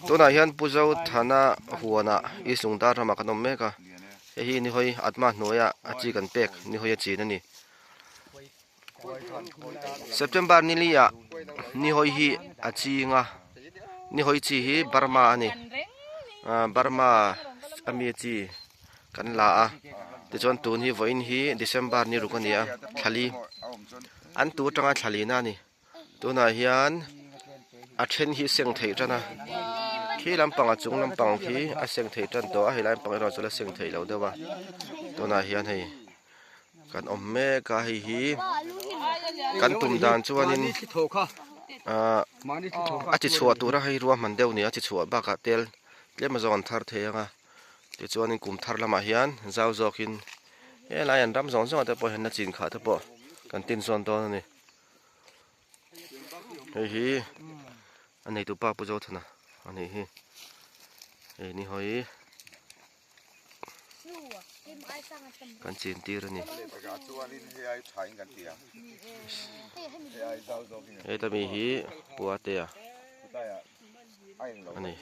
Tunah hian Pu Zothana huanah East Lungdar ramah kan awm mek a, hei hi nihawi atma hnuaia a chi kan pek nihawi a chin a ni. September ni li ah nihawi hi a ching a, nihawi chi hi Burma a ni, ah Burma ami chi kan la a, tichuan tun hi vawiin hi December ni ruk a ni a, thlali an tu atanga thlalina a ni. Tunah hian a then hi seng theih tan a, khi lampang a chung lampang khi a seng theih tan tawh a, helai lampang erawh chu la seng theih loh deuh a, tunah hian hei kan awm mek a hei hi kan tum dan chuanin ahh a chi chhuah tura hei ruahman deuh nia a chi chhuah bakah tel tlem a zawng an thar thei ang a tichuanin kum thar lamah hian zau zawkin helai an ram zawng zawng ah te pawh hian a chin khah te pawh kan tin zawn dawn a ni. Hei hi a neitu pa Pu Zothana a nih hi hei ni hawi kan chin tir a ni heta mi hi Pu Atea a ni.